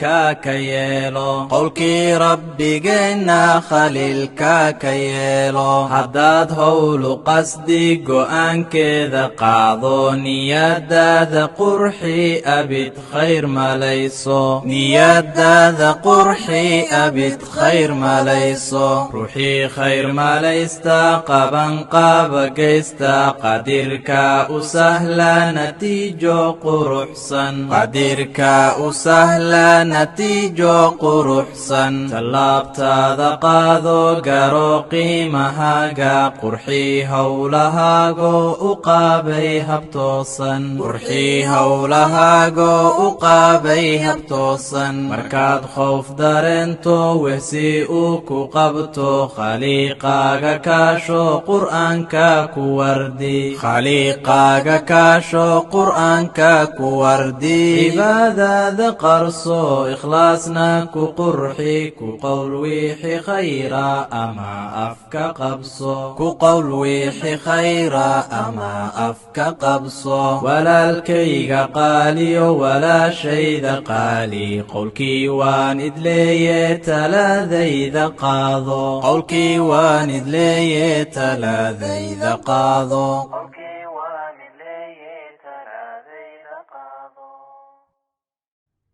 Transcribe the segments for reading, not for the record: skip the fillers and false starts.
Khaliilka ka yeelo. Qowlkii Rabbigeenna Khaliilka ka yeelo. Haddaad howlu qasdi go'aankeeda qaado, niyadaada qurxi, abid khayr malayso. Niyadaada qurxi, abid khayr malayso. Ruuxii khayr malaysta, qaban qaaba geysta, Qadirka u sahla natiijo quruxsan. Qadirka u sahla natiijo quruxsan. Tallaabtaada qaado, garo qiimahaaga, qurxi howlahaago, u qaabay habtoosan. Qurxi howlahaago, u qaabay habtoosan. Markaad khowf dareento, wehsi uu ku qabto, Khaliiqaaga kaasho, Qur'aanka ku wardi. Khaliiqaaga kaasho, Qur'aanka ku wardi. Cibaadada qarso, ikhlaasna ku qurxi, ku qowl wixi khayra ama afka qabso. Ku qowl wixi khayra ama afka qabso. Walaalkayga qaaliyo, walaashayda qaali, qowlkii waan idleeye, talaadayda qaado. Qowlkii waan idleeye, talaadayda qaado. Qowlkii waan idleeye, talaadayda qaado.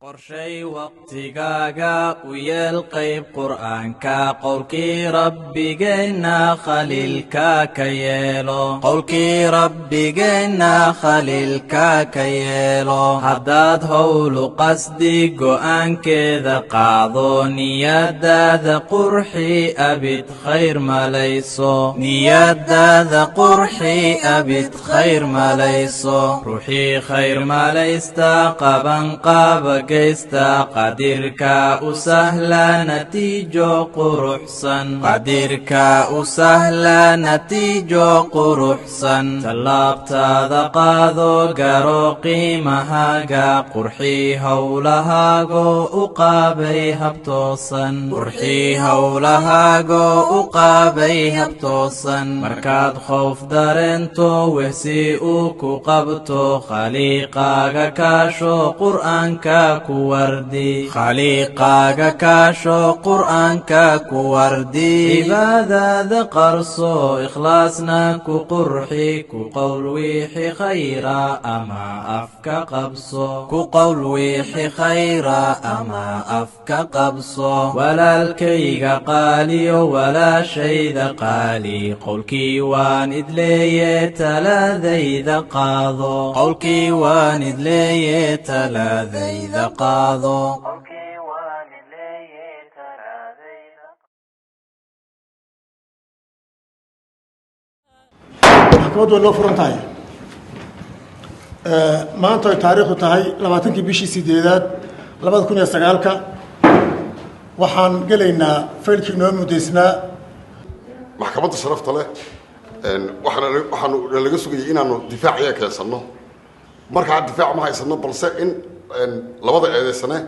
Qorshay waqtigaaga, u yeel qayb Qur'aanka. Qowlkii Rabbigeenna Khaliilka ka yeelo. Qowlkii Rabbigeenna Khaliilka ka yeelo. Haddaad howlu qasdi go'aankeeda qaado, niyadaada qurxi, abid khayr malayso. Niyadaada qurxi, abid khayr malayso. Ruuxii khayr malaysta, qaban qaaba geysta, Qadirka u sahla natiijo quruxsan. Qadirka u sahla natiijo quruxsan. Tallaabtaada qaado, garo qiimahaaga, qurxi howlahaago, u qaabay habtoosan. Qurxi howlahaago, u qaabay habtoosan. Markaad khowf dareento, wehsi uu ku qabto, Khaliiqaaga kaasho, Qur'aanka ku wardi. Khaliiqaaga kaasho, Qur'aanka ku wardi. Cibaadada qarso, ikhlaasna ku qurxi, ku qowl wixi khayra ama afka qabso. Ku qowl wixi khayra ama afka qabso. Walaalkayga qaaliyo, walaashayda qaali, qowlkii waan idleeye, talaadayda qaado. Qowlkii waan idleeye, talaadayda qaado. Qowlkii waan idleeye, talaadayda. Maxkamaddu way noo furan tahay. Maanta ay taariikhdu tahay 20-kii bishii sideedaad 2009-ka, waxaan gelaynaa faylkii inoo muddaysnaa. Maxkamadda sharafta leh, waxaana waxaanu laga sugayay inaanu difaaciya keensanno. Markaa difaac ma haysano, balse in labada eedeysane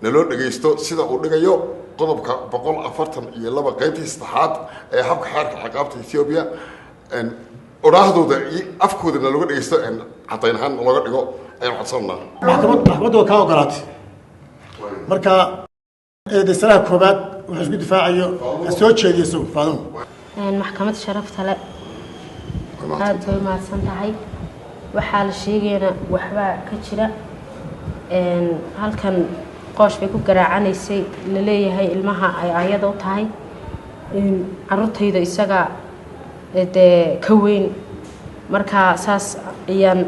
naloo dhegaysto sida uu dhigayo qodobka 142 qaybtii saddexaad ee habka xeerka ciqaabta Ethiopia, odhaahdooda iyo afkooda nalooga dhegaysto, caddayn ahaan looga dhigo ayaan codsananaa. Maxkamaddu waa kaa ogolaatay. Marka eedeysanaha koobaad wuxuu isku difaacayo ha soo jeediyo isagu, Faadumo. Maxkamad sharafta le, aada bay umahadsan tahay. Waxaa la sheegayna waxbaa ka jira. Halkan qoosh bay ku garaacanaysay laleeyahay ilmaha ay ayada u tahay. Caruurtayda isaga dee ka weyn, marka saas ayaan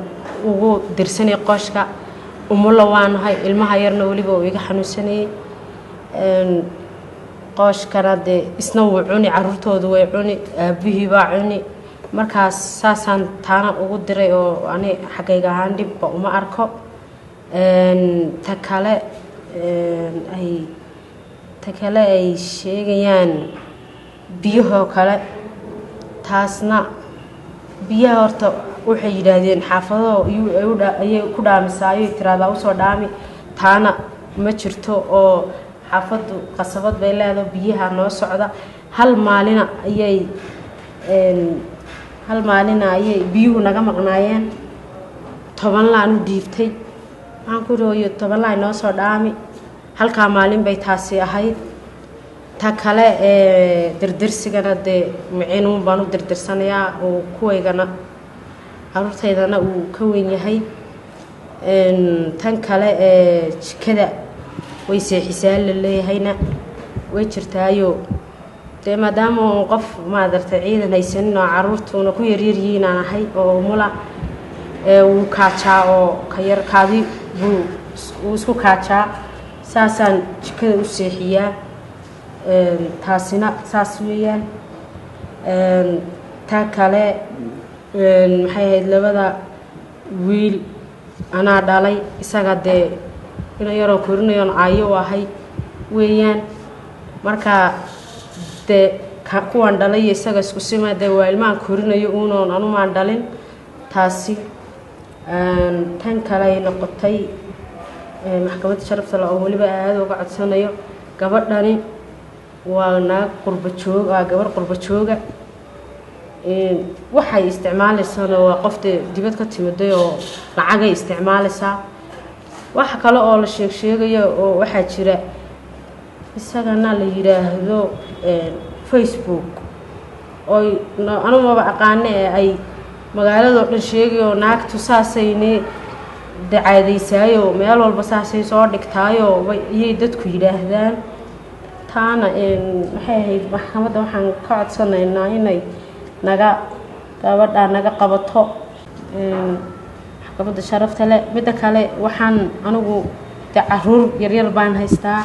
ugu dirsanay qooshka. Umulla waanahay, ilmaha yarna weliba uu iga xanuunsanayay. Qooshkana dee isna wuu cuni, caruurtoodu way cuni, aabihii baa cuni. Markaas saasaan taana ugu diray oo ani xaggayga ahaan dhibba uma arko. Ta kale ay ta kale ay sheegayaan biyahoo kale, taasna biyaha horta waxay yidhaahdeen xaafadaho ayay ku dhaamisaa, ayay tiraahdaa usoo dhaami. Taana ma jirto oo xaafaddu qasabad bay leedaho, biyaha noo socda. Hal maalina ayay biyuhu naga maqnaayeen. 10 laan u dhiibtay. Waxaan ku ihi, "Hooyo, 10 laan noo soo dhaami." Halkaa maalin bay taasi ahayd. Ta kale ee dirdirsigana dee miciinuun baan u dirdirsanayaa oo kuwaygana caruurtaydana uu ka weyn yahay. Tan kale ee jikada way seexisaa la leeyahayna way jirtaayo dee, maadaama uun qof maadartay ciidan haysanin oo caruurtuuna ku yaryaryihiin aan ahay oo umula, ee wuu kaajaa oo ka yar kaadi buu wuu isku kaajaa, saasaan jikada u seexiyaa. Taasina saas weeyaan. Ta kale, maxay ahayd, labada wiil anaa dhalay, isaga dee ina yaroo korinayoon caayo u ahay weeyaan. Marka dee kuwaan dhalay iyo isaga isku sima, dee waa ilmahan korinayo uunoon anumaan dhalin taasi. Tan kale ay noqotay, maxkamadda sharafta le oo weliba aada uga codsanayo, gabadhani waa naag qurba joog, waa gabarh qurba jooga. Waxay isticmaalaysana waa qof dee dibad ka timiday oo lacagay isticmaalaysaa. Waxa kale oo la sheeg sheegayo oo waxaa jira isagana la yidhaahdo Facebook oy anumaba aqaano ee ay magaaladoo dhan sheegayo, naagtu saasayne dacaadaysaayo, meel walba saasay soo dhigtaayo iyay dadku yidhaahdaan. Taana maxay ahayd, maxkamadda waxaan ka codsanaynaa inay naga gabadhaa naga qabato, maxkamadda sharafta leh. Midda kale, waxaan anigu de caruur yaryar baan haystaa,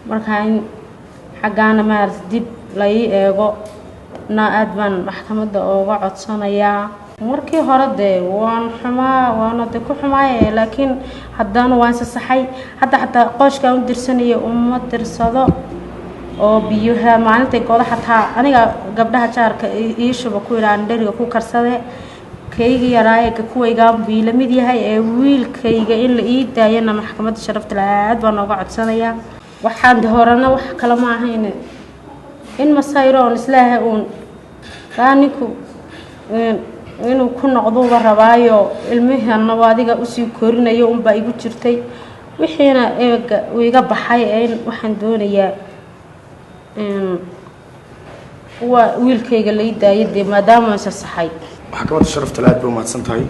marka in xaggaana maarata dib la ii eego na aada baan maxkamadda ooga codsanayaa. Markii hore dee waan xumaa, waana de ku xumaaye, laakiin haddana waan sasaxay. Hadda xataa qooshkaan u dirsanaya uma dirsado oo biyaha maalintay gooda xataa aniga gabdhaha jaarka ii shuba ku idhaan dheriga ku karsade. Kayga yaraaye kuwaygaan buu ila mid yahay ee wiilkayga in la ii daayana maxkamadda sharafta leh aad baan nooga codsanayaa. Waxaan de horena wax kale ma ahayn in masayro oon islaahay uun taa ninku inuu ku noqduuba rabaayo, ilmihana waa adiga usii korinayo unbaa igu jirtay, wixiina eega uu iga baxay. Ee in waxaan doonayaa waa wiilkayga la ii daayo dee maadaama isasaxay. Maxkamadda sharafta le, aad bay umahadsan tahay,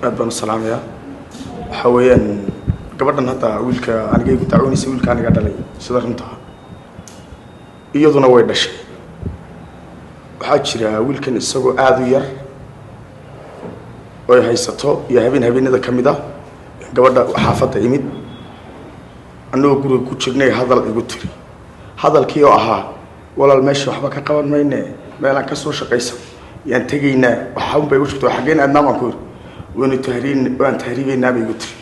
aad baan u salaamayaa. Waxaa weeyaan gabadhan hadda wiilka aniga igu dacwoonaysa, wiilka aniga dhalay sida runta, iyaduna way dhashay. Waxaa jira wiilkan isagoo aada u yar oy haysato iyo habeen habeenada ka mid ah gabadha xaafadda imid, annagoo guriga ku jirnay hadal igu tiri, hadalkii oo ahaa: "Walaal, meesha waxba ka qaban mayne, meelaan ka soo shaqaysan yaan tegaynaa." Waxaun bay igu jirto. "Xaggeen aadnaa?" baan ku yidhi. "Waynu tahriin, waan tahriibaynaa," bay igu tiri.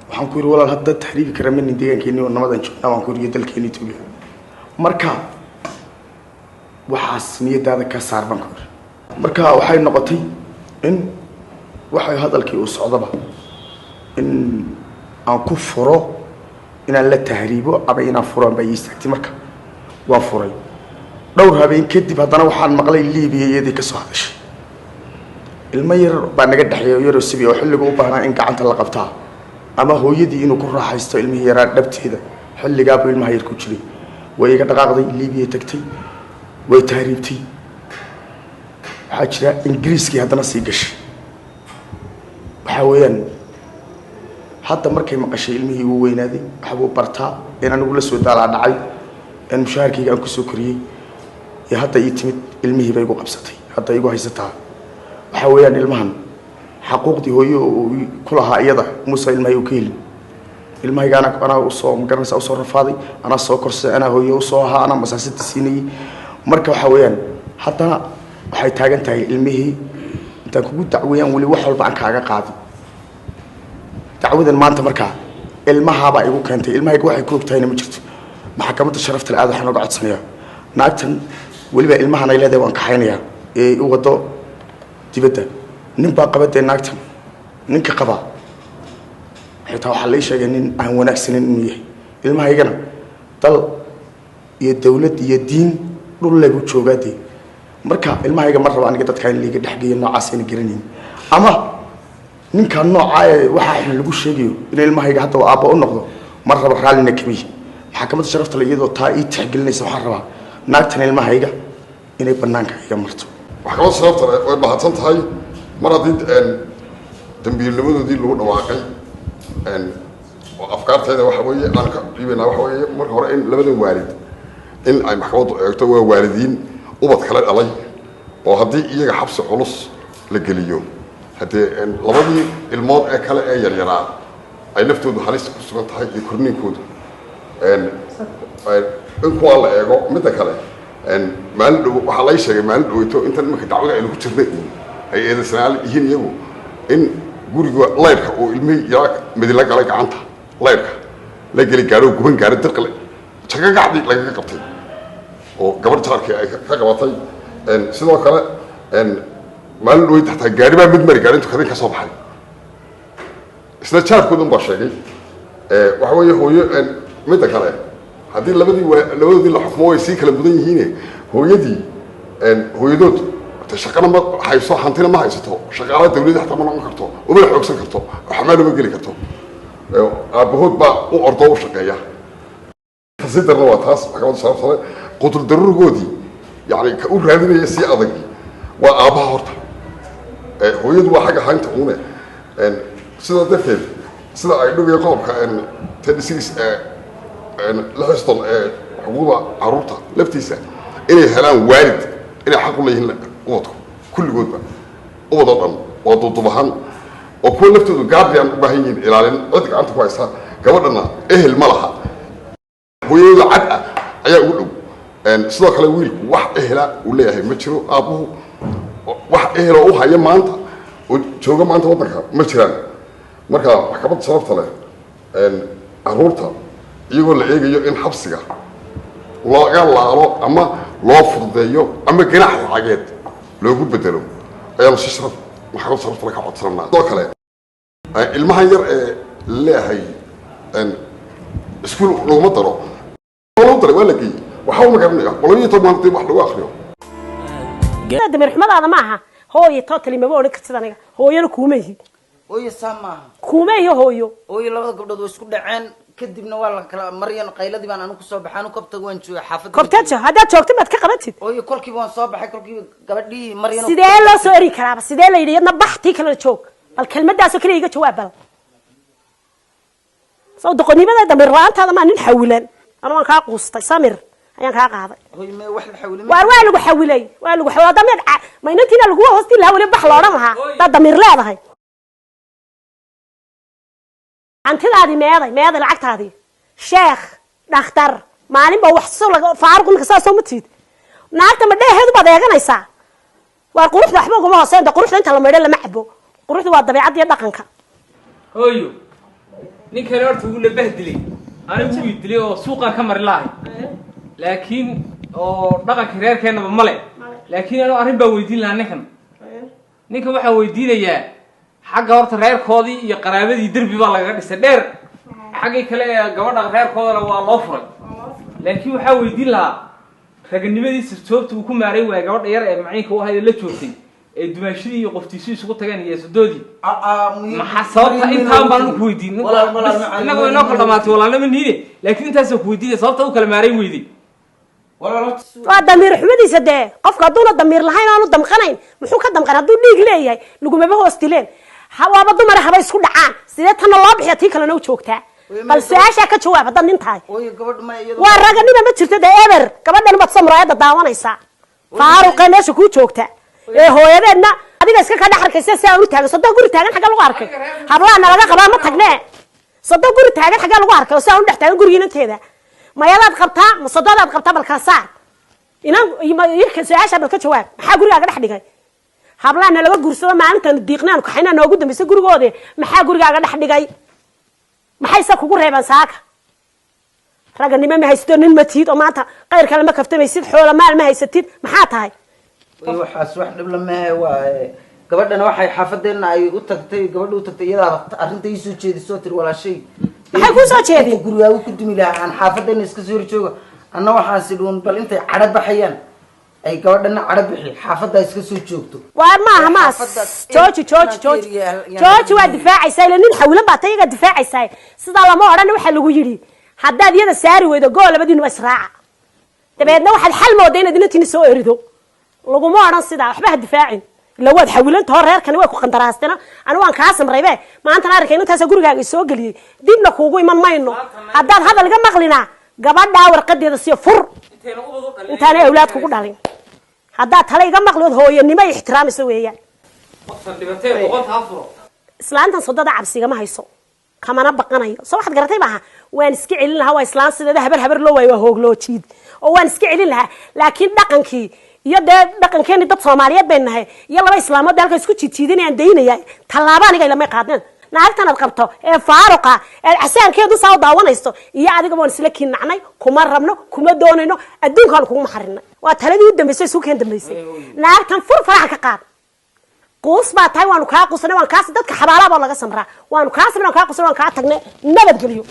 Waxaan ku yidhi: "Walaal, hadda tahriibi kara manin, deegaankeeni oo nabadan joognaa," baan ku yidhi, "iyo dalkeeni Itoobiya. Marka waxaas niyadaada ka saar," baan ku yidhi. Marka waxay noqotay in waxay hadalkii uu socdaba in aan ku furo, inaan la tahriibo ama inaan furo baa ii istaagtay. Marka waan furay. Dhowr habeen kadib haddana waxaan maqlay Libiya iyadii ka soo hadashay. Ilmo yar baa naga dhexeeya, yaroo sibi oo xilliga u baahnaa in gacanta la qabtaa ama hooyadii inuu ku raaxaysto ilmihii yaraa dhabteeda, xilligaabuu ilmaha yar ku jiray. Way iga dhaqaaqday, Libiya tagtay, way tahriibtay. Waxaa jira Ingiriiskii haddana sii gashay. Waxaa weeyaan hadda markay maqashay ilmihii uu weynaaday, waxbuu bartaa, in anigu la soo daalaa dhacay, in mushaharkayga aan kusoo koriyey, iyo hadda ii timid ilmihii bay igu qabsatay, hadda igu haysataa. Waxaa weeyaan ilmahan xaquuqdii hooyo uu ku lahaa iyada muuse ilmahay uu ka helin. Ilmahayga anaa usoo magaranaysa, usoo rafaaday, anaa soo korsaday, anaa hooyo usoo ahaa, anaa masaasada siinayay. Marka waxaa weeyaan haddana waxay taagan tahay ilmihii intaan kugu dacweeyaan weli wax walba aan kaaga qaadi dacwadan maanta. Markaa ilmahaabaa igu keentay, ilmahayga waxay ku ogtahayna ma jirto. Maxkamadda sharafta le aad waxaan oga codsanayaa naagtan weliba ilmahan ay leedahay waan kaxaynayaa ee u wado dibadda. Nin baa qaba dee naagtan, ninka qabaa xitaa waxaa lai sheegay nin aan wanaagsanin inuu yahay. Ilmahaygana dal iyo dawlad iyo diin dhulle buu joogaa dee. Marka ilmahayga ma rabo aniga dadkaa in liiga dhexgeeyo noocaas ayna garanayn ama ninka noocaa ee waxaa xun lagu sheegayo in ilmahayga hadda uu aabba u noqdo. Mar raba raallina kamiyi. Maxkamadda sharafta le, iyadoo taa ii tixgelinaysa, waxaan rabaa naagtan ilmahayga inay bannaanka iga marto. Maxkamadda sharafta leh, way mahadsan tahay. Mar haddii dambiilnimadoodii lagu dhawaaqay, oo afkaarteeda waxa weeye aan ka dhiibaynaa, waxa weeye marka hore in labadan waalid in ay maxkamaddu eegto. Waa waalidiin ubad kale dhalay, oo haddii iyaga xabsi culus la geliyo, haddee labadii ilmood ee kale ee yaryaraa ay naftoodu halis ku sugan tahay iyo korniinkoodu, in kuwaa la eego. Midda kale, maalin dhow waxaa lay sheegay, maalin dhaweyto intan iminka dacwada aynu ku jirnay uun ay eedaysanaal yihiin iyagu, in guriga layrka uu ilmihii yaraa midi la galay, gacanta layrka la geli gaaro, guban gaaro, dirqale jagagacdii lagaga qabtay oo gabadh jaarkii ay ka qabatay. Sidoo kale maalin dhaweyd xataa gaari baa mid mari gaari intuu kadin ka soo baxay, isla jaarkooda un baa sheegay. Waxa weeye hooyo. Midda kale, haddii labadii labadoodii la xukumo, way sii kala mudan yihiine. Hooyadii, hooyadood shaqana ma hayso, hantina ma haysato, shaqaala dawladda xataa ma noqon karto, umana xoogsan karto, xamaal uma geli karto. Aabbahood baa u ordoo u shaqeeya. Kasi darna waa taas. Maxkamadda sharafta leh, qutul daruurigoodii, yani ka u raadinaya sii adagi waa aabbaha horta. Hooyadu waa xagga haynta uune. Sidaa darteed, sida ay dhigaya qodobka 36 ee 36 ee xuquuqda caruurta laftiisa, inay helaan waalid, inay xaq u leeyihiin ubadku kulligoodba, ubad oo dhan waa duudub ahaan, oo kuwa laftoodu guardian u baahan yihiin, ilaalin cid gacanta ku haysa. Gabadhana ehel ma laha, hooyadooda cad ah ayaa ugu dhow. Sidoo kale wiilku wax ehela uu leeyahay ma jiro. Aabbuhu wax eheloo u haya maanta oo jooga maanta waddanka ma jiraan. Marka maxkamadda sharafta leh, caruurta iyagoo la eegayo in xabsiga looga laalo ama loo fududeeyo ama ganax lacageed loogu bedelo ayaanu si sharaf maxkamad sharafta le ka codsananaa. Sidoo kale ilmahan yar ee leeyahay iskuul laguma daro, lagu daray, waa la geeyey, waxba ma garanayo, 12 maalintii wax lagu akriyo. Damir xumadaada ma aha hooyo, totally maba odhan kartid aniga hooyana kuuma ihi. Hooyo, saa maaha. Kuuma ihi hooyo. Hooyo, labada gabdhood way isku dhaceen, kadibna waa la kala maryan. Qayladii baan anigu kusoo baxay, anu kobtaga waan joogay xaafadda. Kobtaad haddaad joogto maad ka qabatid. Hooyo, kolkiiba waan soo baxay, kolkiiba gabadhii Maryan. Sidee loo soo eri karaaba? Sidee la yidhi yadna bax, tii kalena joog? Bal kelmadaasoo keliya iga jawaab. Bal soo doqonnimada, damir la-aantaada maa nin xawilan. Anu waan kaa quustay, samir ayaan kaa qaaday. Hooyo, me wax la xawilay? Waar waa lagu xawilay, waa lagu xawilay. Damiir maynantiina lagu hoostii lahaa, weli bax la odhan lahaa hadaad damiir leedahay. Hantidaadii meeday? Meeday lacagtaadii? Sheekh, dhakhtar, maalinba wax so laga faaruq. Iminka saasoo ma tiid, naagta ma dheeheedu baad eeganaysaa? Waar quruxda waxba ugama hooseyn. Quruxda inta la maydho lama cabo. Quruxda waa dabeecadda iyo dhaqanka. Hooyo, ninkani horta wuu la bahdilay, anigu wuu dilay oo suuqaan ka mari lahay, laakiin oo dhaqanka reerkeennaba male. Laakiin anu arrin baan weydiin lahaa ninkan. Ninkan waxaan weydiinayaa xagga horta reerkoodii iyo qaraabadii derbi baa lagaga dhisay dheer, xaggii kale ee gabadha reerkoodana waa loo furay. Laakiin waxaa weydiin lahaa raganimadiisa sababta uu ku maaray waaya gabadha yar ee maciinka u ahayd ee la joogtay ee dumaashadii iyo qoftiisu isugu tageen iyo sadoodii. Maxaa sababta intaan baan ku weydiin? Innagu inoo kala dhamaatay, walaalnima niine, laakiin intaasaan ku weydiinaya sababta u kala maaray weyday. Waa damiir xumadiisa dee. Qofka hadduuna damiir lahayn, aanu damqanayn, muxuu ka damqan? Hadduu dhiig leeyahay lagumaba hoos dileen. Waaba dumar haba isku dhacaan. Sidee tanna loo bixiya, tii kalena u joogtaa? Bal su-aashaa ka jawaab haddaad nin tahay. Waa raganima ma jirto dee, eber. Gabadhan baad samuraayadda daawanaysaa, faaruqee meesha kuu joogta ee hooyadeedna adiga iska ka dhex arkaysa. Si aan u taagan soddon guri taagan xagga lagu arkay, hablaha nalaga qabaa ma tagne. 30 guri taagan xaggaa lagu arkay oo si aan u dhex taagan gurigii inanteeda? Mayadaad qabtaa ma sododaad qabtaa? Bal kala saar inan su-aashaa, bal ka jawaab. Maxaa gurigaaga dhex dhigay? Hablaha nalaga guursado maalintan diiqnaan kaxaynaa noogu dambaysa gurigoode. Maxaa gurigaaga dhex dhigay? Maxayse kugu reebaan saaka? Raganimo ma haysato, nin ma tihid, oo maanta qayr kale ma kaftamaysid, xoola maal ma haysatid. Maxaa tahay? Waxaas wax dhib lamahe. Waa gabadhana waxay xaafadeenna ay u tagtay, gabadha u tagtay, iyadaa arrinta ii soo jeedisoo tiri walaashay. Maxay kuu soo jeedin? Inta gurigaagu ku dumi lahaa aan xaafadeenna iska soo horjooga. Anna waxaan sidhuun bal intay cadho baxayaan. Ay gabadhana cadho bixi, xaafaddaa iska soo joogto. Waar maaha maas. Xaafadda- Jooji, jooji, jooji, jooji. Waa difaacaysaa ila nin xawilan baa ta iyagaa difaacaysaa. Sidaa lama odhan. Waxaa lagu yidhi haddaad iyada saari weydo, goo labadiinuba israaca. Dabeedna waxaad xal mooda inaad inantiini soo erido. Laguma odhan sidaa. Waxba ha difaacin, ila waad xawilantahoo reerkani way ku qandaraastena. Anigu waan kaa samraybe. Maantana arrinka inantaasa gurigaaga soo geliyey, dibna kuugu iman mayno. Haddaad hadal iga maqlina, gabadhaa warqadeeda siyo fur. Intayna ubad u dhalin. Intaanay awlaad kugu dhalin, haddaad tale iga maqli ood hooyanimo ay ixtiraamayso weeyaan. Qoftan dhibatee boqonta ha furo. Islaantan sodada cabsigama hayso, kamana baqanayo. Soo waxaad garatay maaha? Waan iska celin lahaa. Waa islaan sideeda habar habar loo waayo, waa hoog loo jiid oo waan iska celin lahaa. Laakiin dhaqankii iyo dee dhaqankeeni, dad Soomaaliyeed baynu nahay, iyo laba islaamood halka isku jiidjiidinayaan daynaya. Tallaaba aniga ilamay qaadeen. Naagtan aad qabto ee faaruqa ee casaankeedu saa u daawanayso iyo adiga waan isla kiinacnay. Kuma rabno, kuma doonayno, adduunkaanu kuguma xarinay. Waa taladii u dambaysay, isu keen dambaysay. Naagtan fur, faraha ka qaad. Quus baa tahay, waanu kaa qusanay, waan kaas. Dadka xabaalaha baa laga samraa. Waanu kaa samray, waan kaa qusanay, waan kaa tagnay. Nabadgeliyo.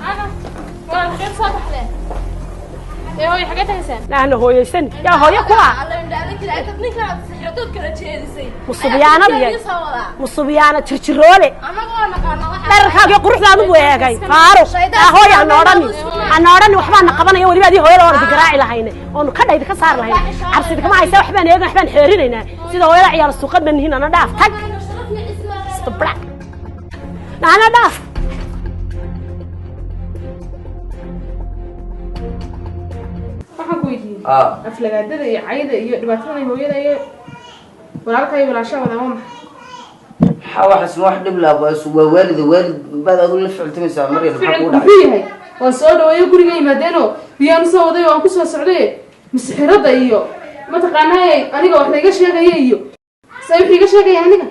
Ana walaal, xageed soo baxdeen ee hooyo, xageed tagaysaan? Naana hooyaysan yaa hooyo kuwa. Musubyaanad iyo musubyaana jirjiroole, dhararkaagiyo quruxdaadu buu eegay faaruq. Aa hooya, hana odhani, hana odhani. Waxbaan na qabanaya weliba. Adii hooyada oon garaaci lahayne oonu ka dhayda ka saari lahayne. Cabsida kama haysa. Waxbaan eegan, waxbaan xeerinaynaa. Sida hooyada ciyaar suuqad baan nihin. Ana dhaaf, tag. Istabra, ana dhaaf. Waxaan ku weydiiyey aflagaadada iyo cayda iyo dhibaatada ay hooyada iyo walaalka iyo walaashaha wadaan waa maxay? Maxaa waxaas? Wax dhib laha waa waalida, waalid baad adigu la ficiltamaysaa, Maryam. Maxaa ficilku kugu dhacay? Muxuu yahay? Waan soo dhaweeyo, guriga yimaadeenoo biyaan usoo waday oo aan kusoo socday. Masixirada iyo mataqaanaa aniga wax laiga sheegaya iyo say wax iiga sheegaya aniga.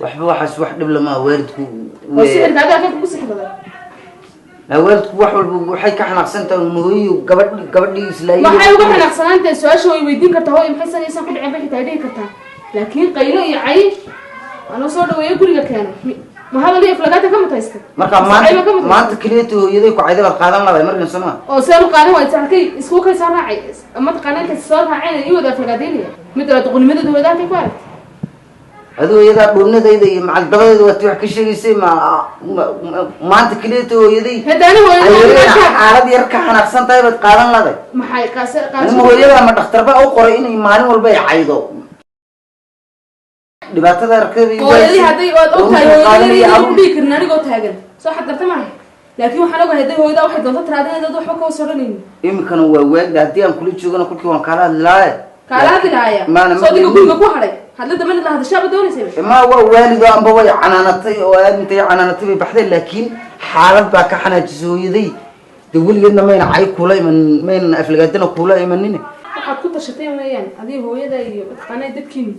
Waxba waxaas wax dhib lama waalidku. Oo sixirka adiga halkee kugu sixirday? Waalidku wax walba waxay ka xanaaqsan tahay hooyo, gabadh gabadhii islaayay. Maxay uga xanaaqsanaantahay? Su-aasha way weydiin kartaa hooyo, maxay sanaysan ku dhicin bay xitaa dhihi kartaa. Laakiin qaylo iyo cay anoo soo dhaweeyo guriga keenay, ma hadal iyo aflagaata ka mutaystay? Marka Mise cayba ka maanta mutaystay? Maanta keliyata hooyaday ku cayday baad qaadan lahayd, Maryam, soo ma? Oo seen u qaadan waay? Halkay isku kay soo raacay mataqaana intay soo raaceen ii wada aflagaadaynaya. Mid la doqonimadooda hooyada halkay ku aragtay. Adigu hooyadaa dhuunadayda iyo macaldabadeeda waati wax ka sheegaysay. Maanta keliyata hooyaday Haddaani ay hooyada hooyada xaalad yar ka xanaaqsan tahay baad qaadan lahayd. Maxay kaase? Anima hooyada ma dhakhtarba u qoray inay maalin walba ay caydo dhibaatada arkada? Hooyadii hadday waad ogtahay hooyadii inaan ku dhihi karin anigoo taagan soo xadarta maaha. Laakiin waxaan ogahay hadday hooyada waxay doonto tiraada inaad waxba ka soranaynin. Iminkana waa waalid. Haddii aan kula joogana kolkii waan kaala hadli lahaye. Kaala hadli lahaya. Maana soo adiga guriga ku hadhay hadla dambena la hadashaaba doonaysay. Ma waa waalid oo amba way canaanatay oo aad intay canaanatay bay baxday, laakiin xaalad baa ka xanaajisay hooyaday. Dee weligeedna mayna cay kula iman, mayna aflagaadana kula imanin. Waxaad ku tashatay weeyaan adiga hooyada iyo mataqaanaa dadkiinu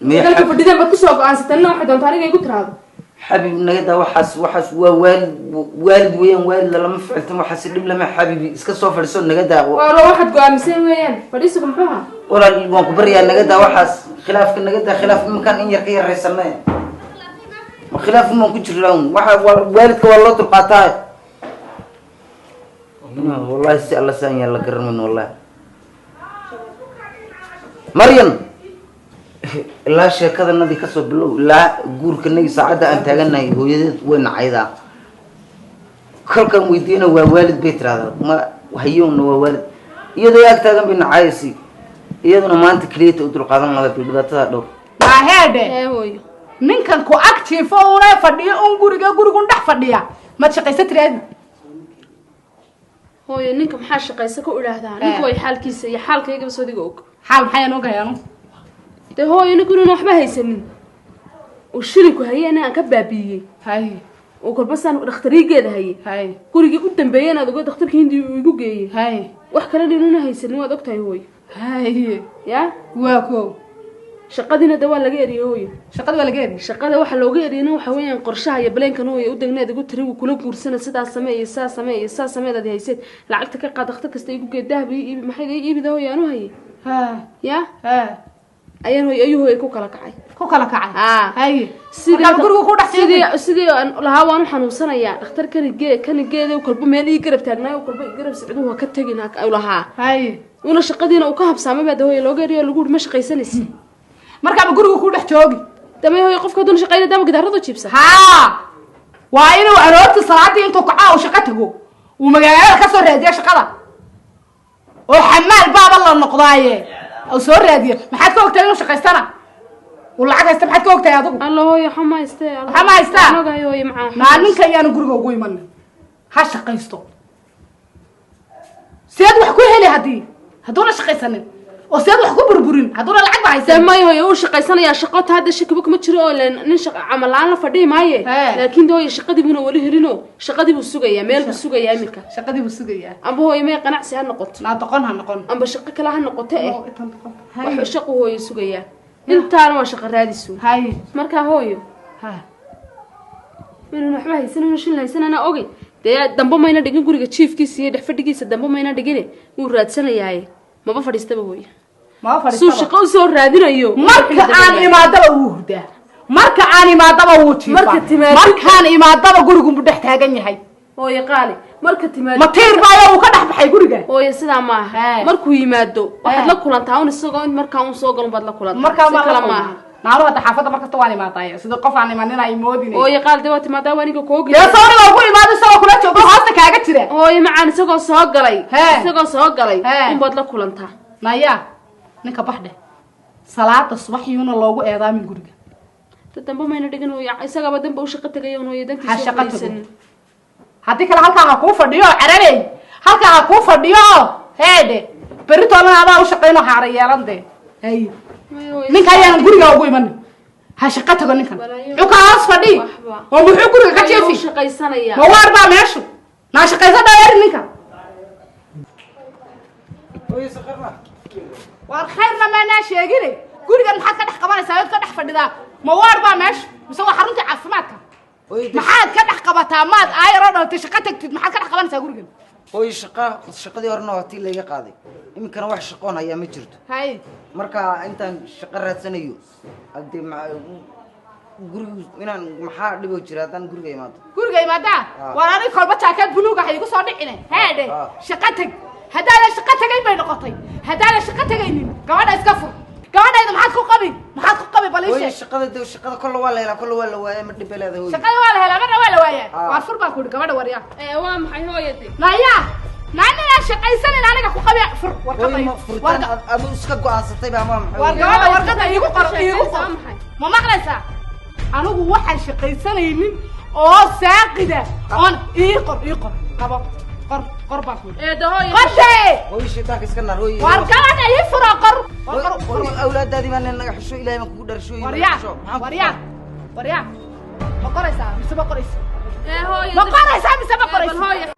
Miya dalka fadhideen baad kusoo go-aansatanna waxay doonta aniga igu tiraado. Xabiib, naga daa waxaas. Waxaas waa waalid, waalid weeyaan. Waalid lama ficiltan, waxaas dhib lama. Xabiibi, iska soo fadhiiso, naga daa. Waa waxaad go-aamiseen weeyaan. Fadhiisigu muxuu ahaa? Walaal, waan ku baryaa, naga daa waxaas. Khilaafka naga daa. Khilaaf iminkaan in yar ka yaraysanay, ma khilaaf maan ku jirnaa un. Waxa waa waalidka, waa loo dulqaataa. Wallahi si alla saan yaa la garanmayn. Wallahi Maryam, ilaa sheekadanadii kasoo bilow ilaa guurkanagii saacadda aan taaganahay, hooyadeed way nacaydaa. Kolkaan weydiiyana waa waalid bay tiraahdaa. Ma hayowna waa waalid, iyadoo ag taagan bay nacayaysay. Iyaduna maanta keliyata u dulqaadan lahayd bay dhibaatada dhowr. Maaheedhe. Ee hooyo. Ninkan ku ag jiifo una fadhiyo un guriga, gurigun dhex fadhiya, maad shaqaysa tiraadi? Hooyo, ninka maxaa shaqaysa ku idhaahdaa? Ninka way xaalkiisa iyo xaalkaygaba sodiga og. Xaal maxayaan ogahay anu? Dee hooyo, ninku inuuna waxba haysanin, uu shilinku hayena aan ka baabiiyey, Hay. uu kolbasaan dhakhtariigeeda hayay, Hay. gurigii u dambeeyena aad ogo dhakhtarka hindi uu igu geeyey. Hay. Wax kalena inuuna haysanin waad ogtahay, hooyo. Hay. Ya. Waa ko. Shaqadiina de waa laga eriyey, hooyo. Shaqada waa laga eriyey? Shaqada waxa looga eriyeyna waxa weeyaan qorshaha iyo baleenkan hooyo u degneed igu tiri wuu kula guursana, sidaas samee iyo sidaas samee iyo sidaas sameedaad hayseed, lacagta ka qaad, dhakhtar kasta igu gee, dahab ii iibi, maxay ii iibida hooyo aanu hayay. Ha. Ya. Ha. Ayaan hooyo ayuu hooyo ku kala kacay. Ku kala kacay? Haye. Sidii Markaa guriga ku dhex sidii aan lahaa waan u xanuunsanayaa dhakhtar kanigee kanigeeda kolba meel ii garab taagnaayo kolba ii garab socdo waa ka tegin u lahaa. Haye. Una shaqadiina uu ka habsaamay baa hooyo looga eriyo lagu yidhi ma shaqaysanaysid. Markaaba guriga ku dhex joogi. Damay hooyo qofka hadduu shaqayna dama gidaaradu jiibsa. Haa, waa inuu aroortii salaadii intuu kaco uu shaqo tago, uu magaalada ka soo raadiyo shaqada oo xamaal baaba la noqdaaye uu soo raadiyo. Maxaad ka ogtahay inuu shaqaystana uu lacag haysta? Maxaad ka ogtahay adigu? Alla hooyo waxa ma haystee. Waxa ma haystaa? Waan ogahay hooyo macaan. Naa ninka ayaanu guriga ugu imanin, ha shaqaysto. Seed wax ku heli haddii hadduuna shaqaysanin oo seed wax ku burburin hadduuna lacag ba haysan? May hooyo uu shaqaysanayaa, shaqo ta hadda shakiba kuma jiro oo leen nin shaqa camal la'aan la fadhiyi maaye. Laakiin de hooyo shaqadii buuna weli helino, shaqadii buu sugayaa, meel buu sugayaa iminka. Shaqadii buu sugayaa. Amba hooyo may qanacsi ha noqoto. Naa doqon ha noqon. Amba shaqo kale ha noqoto wax shaqo hooyo sugayaa intaana waa shaqo raadisu. Haye. Marka hooyo maynan waxba haysan, shil haysan anaa ogey dee dambe mayna dhigin guriga jiifkiisa iyo dhex fadhigiisa dambe mayna dhigine wuu raadsanayaaye maba fadhiistaba hooyo. Ma fadhiistaba. Suu shaqo u soo raadinayo. Marka aan imaadaba wuu hurdaa, marka aan imaadaba wuu jiifaa, Marka timaadid- markaan imaadaba gurigunbu dhex taagan yahay. Hooyo qaali marka timaadid Ma tiir baayo uu ka dhex baxay guriga? Hooyo sidaa ma aha, markuu yimaado waxaad la kulantaa un isagoo in markaa un soo galon baad la kulantaa. Markaa si ma kale ma aha. Naaru hadda xaafadda markasta waan imaadaaye sida qof aan imanin ay moodin. Hooyo qaali dee waa timaadaa waa aniga koogi. Dee sawriga ugu imaado isagoo kula joogo hoosta kaaga jira. Hooyo macaan isagoo soo galay, isagoo soo galay unbaad la kulantaa. Naya ninka baxdhe salaada subaxiyuuna loogu eedaamin guriga. Da dambe mayna dhigin hooyo, isagaba dambe u shaqo tagay un hooyo Ha dantiisa shaqo tago. fadhiisanin. Haddii kale halkaa ha kuu fadhiyo carabey, halkaa ha kuu fadhiyo heedhe beritoolana adaa u shaqayno haara yeelan dee. Hay ninka ayaanan guriga ugu imanin, ha shaqo tago ninkan muxuu ka hoos fadhi oo muxuu guriga ka Hooyo, wuu jiifi? shaqaysanayaa. Ma waar baa meeshu naa shaqaysa dhaweeri ninka. Waar khayrna maanaa sheegine gurigan maxaad ka dhex qabanaysaa ood ka dhex fadhidaa? Ma waar baa meeshu mise waa xaruntii caafimaadka? Maxaad ka dhex qabataa maad aayaroo dhalatay shaqo tagtid? Maxaad ka dhex qabanaysaa gurigan? Hooyo shaqa shaqadii horena waa tii layga qaaday, iminkana wax shaqoon hayaa ma jirto. Hay. Marka intaan shaqo raadsanayo hadee gurigu inaan maxaa dhiboo jira haddaan guriga imaado? Guriga imaadaa? Waar aniga kolba jaakaad buluug ah igu soo dhicine heedhe. Shaqo tag haddaadan shaqo tagayn bay noqotay, haddaadan shaqo tagaynin gabadha iska fur. Gabadhayda maxaad ku qabi, maxaad ku qabi bal ii Hooyo sheeg. Shaqada de shaqada kolla waa la helaa kolla waa la waayaa, ma dhib bay leedahay hooyo. Shaqada waa la helaa marna waa la waayaa. Waar fur baan ku idhi gabadha waryaa. Waa maxay hooyade? Naya naaninaan shaqaysanin aniga ku qabi fur warqada. Hooyo ma furitaan aduu iska go'aansatay baa ma maxay? Waar gabadha warqada iigu qor, iigu qor. Ma maqlaysaa? Anigu waxaan shaqaysanaynin oo saaqida oon ii qor, ii qor, qabo, qor, qor baan ku idhi. Qorte. Hooyo shaytaanka iska naar hooyo. Waar gabadha ii furo, qor. Hooyo awlaadaadii baa naga xisho, ilaahay baan kugu dharsho. Waryaa waryaa waryaa, ma qoraysaa mise ma qoraysa? Ma qoraysaa mise ma qoraysa?